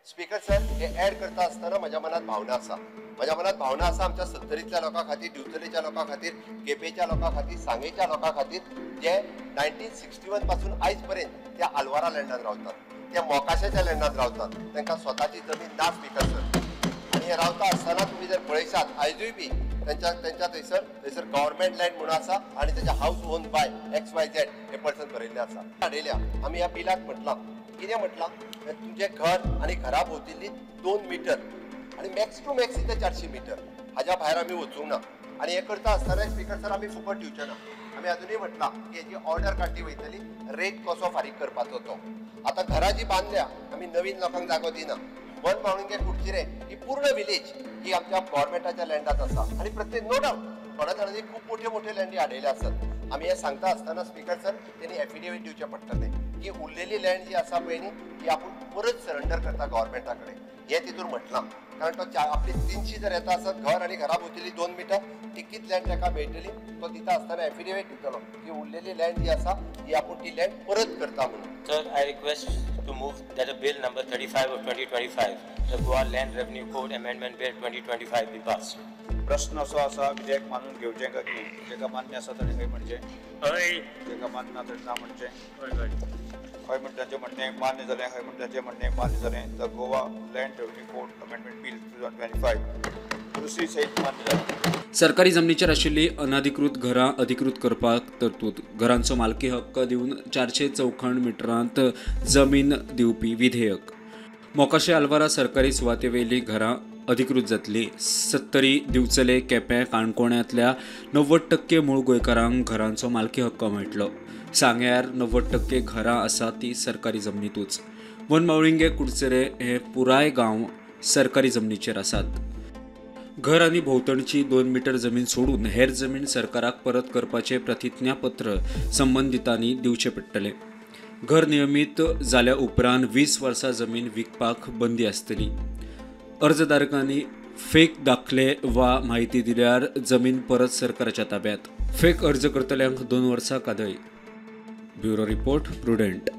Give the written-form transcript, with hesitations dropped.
Speaker sir, हे Adv करता आसतना म्हज्या मनात भावना आसा. म्हज्या मनात भावना आसा आमच्या सत्तरीतल्या लोकां खातीर, दिवचलेच्या लोकां खातीर, केपेंच्या लोकां खातीर, सांगेच्या लोकां खातीर, जे 1961 पासून आयज पर्यंत त्या आलवारा लँडान रावतात, त्या मोकाशाच्या लँडान रावतात, तांकां स्वताची जमीन ना स्पीकर सर. आनी हे रावता आसतना तुमी जर पळयशात आयजूय बी तेंच्या थंयसर गव्हर्मेंट लँड म्हणून आसा आनी तेच्या हावस ओन बाय XYZ हे पर्सन बरयल्लें आसा. हाडयल्या आमी ह्या बिलाक म्हटलां, कितें म्हटलां, तुमचें घर आनी घरा भोंवतिल्ली 2 मिटर आनी मॅक्स टू मॅक्स इतलें 400 मिटर, हाज्या भायर आमी वचूंक ना. आनी हें करता आसतना स्पीकर सर आमी फुकट दिवचे ना. आमी अजुनूय म्हटलां की हेजी ऑर्डर काडली वयतली, रेट कसो फारीक करपाचो तो. आतां घरां जी बांदल्या आमी नवीन लोकांक जागो दिना. वन म्हाळुंगे कुडचिरे ही पूर्ण विलेज ही आमच्या गव्हर्मेंटाच्या लँडात आसा आनी प्रत्येक नो डावट थोड्या जाणांनी खूब मोठे मोठे लँडी हाडयले आसत. आमी हें सांगता आसतना स्पीकर सर तेणी एफिडेवीट दिवचें पडटलें की उरलेली लँड जी आसा पळय न्ही ती आपूण परत सरेंडर करता गव्हर्मेंटा कडेन, हें तितून म्हटलां. कारण तो आपली 300 जर येता आसत घर आनी घरा भोंवतली 2 मिटर तिकीच लँड ताका मेळटली, तो दिता आसतना एफिडेवीट दितलो की उरलेली लँड जी आसा ती आपूण ती लँड परत करता म्हणून. Sir, I request to move that a bill number 35 of 2025, the Goa Land Revenue Code Amendment Bill 2025 be passed. प्रश्न असो आसा, विधेयक मानून घेवचें काय कितें? जेका मान्य आसा ताणें हय म्हणचें, हय. जेका मान्य ना ताणें ना म्हणचें. हय हय. हय म्हणटाचें म्हणणें मान्य जालें, हय म्हणटाचें म्हणणें मान्य जालें. The Goa land revenue code amendment bill 2025 दुसरी सयत मान्य जालें. सरकारी जमनीचेर आशिल्ली अनाधिकृत घरां अधिकृत करपाक तरतूद, घरांचो मालकी हक्क दिवन 400 चौखण मिटरांत जमीन दिवपी विधेयक. मोकाशे आलवारा सरकारी सुवातेवेली घरां अधिकृत जातली. सत्तरी, दिवचले, केपें, काणकोणांतल्या 90% मूळ गोंयकारांक घरांचो मालकी हक्क मेळटलो. सांग्यार 90% घरां आसा ती सरकारी जमनीतूच. वन मावळिंगे कुडचरे हे पुराय गांव सरकारी जमनीचेर आसात. घर आनी भोंवतणची 2 मिटर जमीन सोडून हेर जमीन सरकाराक परत करपाचें प्रतिज्ञापत्र संबंदितांनी दिवचें पडटलें. घर नियमीत जाल्या उपरांत 20 वर्सां जमीन विकपाक बंदी आसतली. अर्जदारकांनी फेक दाखले वा म्हायती दिल्यार जमीन परत सरकाराच्या ताब्यात. फेक अर्ज करतल्यांक 2 वर्सां कादय. Bureau report, Prudent.